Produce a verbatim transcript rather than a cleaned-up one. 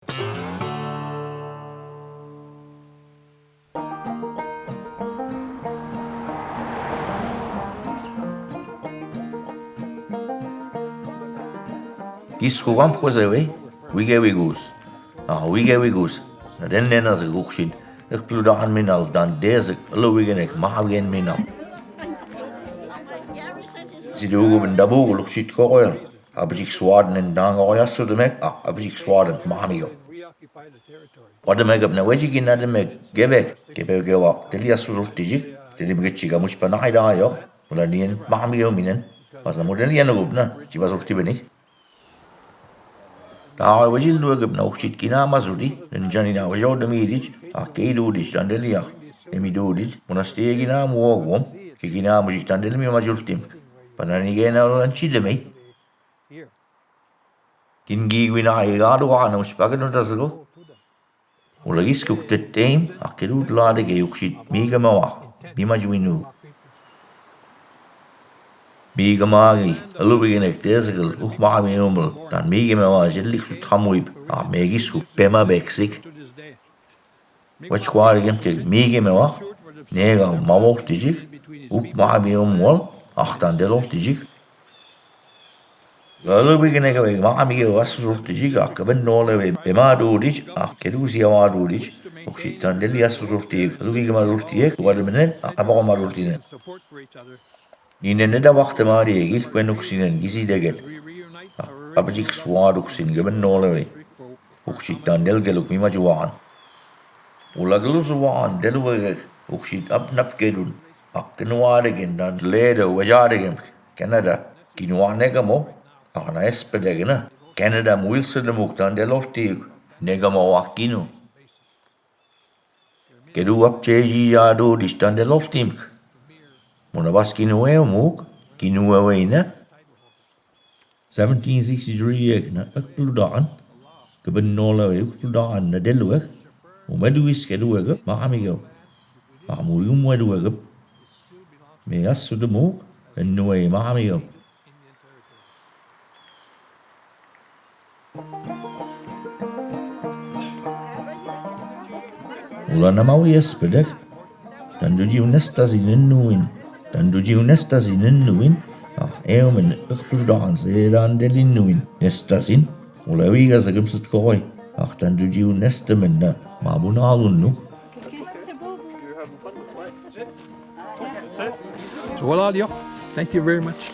Giskuk amkuesewei wikewikus. Aa, wikewikus. Na delnena süküksin. Ükpludaanminal dan desük uluwikinek mawikenminal. Siduukupin dabuuku luksitkokoi. Apchiksuwaatnen daankokoy assutümek, a, apchiksuwaatnen mamiko. Watümeköpna wechikin natümek kepek, kepek ewa, deli assusurtiyik, deli mükütchika muchpa na'i daayok, mula niyen mamiyominen, pasna mudel yenukupna, chipa surtibenik. Daaway wechil duweköpna ukchit kinama suri, nünchanin awayotümiitich, a, kei duutich, dan deli a, nemi duutich, munastie kinama woowom, ke kinamuchik, dan deli mi machusurtimk. Pana nikena ulan chitümei. Kinkiiwin a, eka duwaana muchpa ke nutasüko. Mula giskuk tetteim, a, kedu tlaateke ukchit miikemewa, mi machuinuu. Miikemaaki, uluwikinek desükül, ukmamiyomül, dan miikemewa, chellik sutkamuip, a, me giskuk pema beksik. Wachkuarekemke miikemewa, neeka mawoutichik, ukmamiyomwal, a, dan deloutichik. Uluwikinekewei mamikew assusurtiyik, a, kepennolewei pema duutich, a, kedu siawa duutich, ukchit dan deli assusurtiyik, uluwikema duurtiyek, watüminen, a, apakoma duurtinen. Niinen neda waktamaariye kilkwenuk sinen kisiteket. Apchiksuwaatük sin kepennolewei. Ukchit dan delkeluk mi machuwaan. Ulaklusuwaan deluwekek ukchit apnapkedun. Akkünuwaateken dan leedo wechaateken. Kenada. Kinuwaanekamo. Ana espedekna. Kenada muilsütümük dan deloultiyük. Nekamo wakkinu. Kedu apcheechiya duutich dan deloultimk. Muna bas kinuweo muuk, kinuweweina. Seventeen sixty-three ekna ükpludaan. Kepennolewei ükpludaan na deluwek. Umeduwis keduwekep mamikew. Amuikum weduwekep. Me assutümük, ennuwei mamikew. Ulan amawi espedek, tanduchiw nestasin ennuwin, tanduchiw nestasin ennuwin, a, eumen ükpludaan se dan delinnuwin, nestasin, ula wiikasa kümsütkokoi, a, tanduchiw nestamen na, mabunalunnuk. So, well, Alio, thank you very much.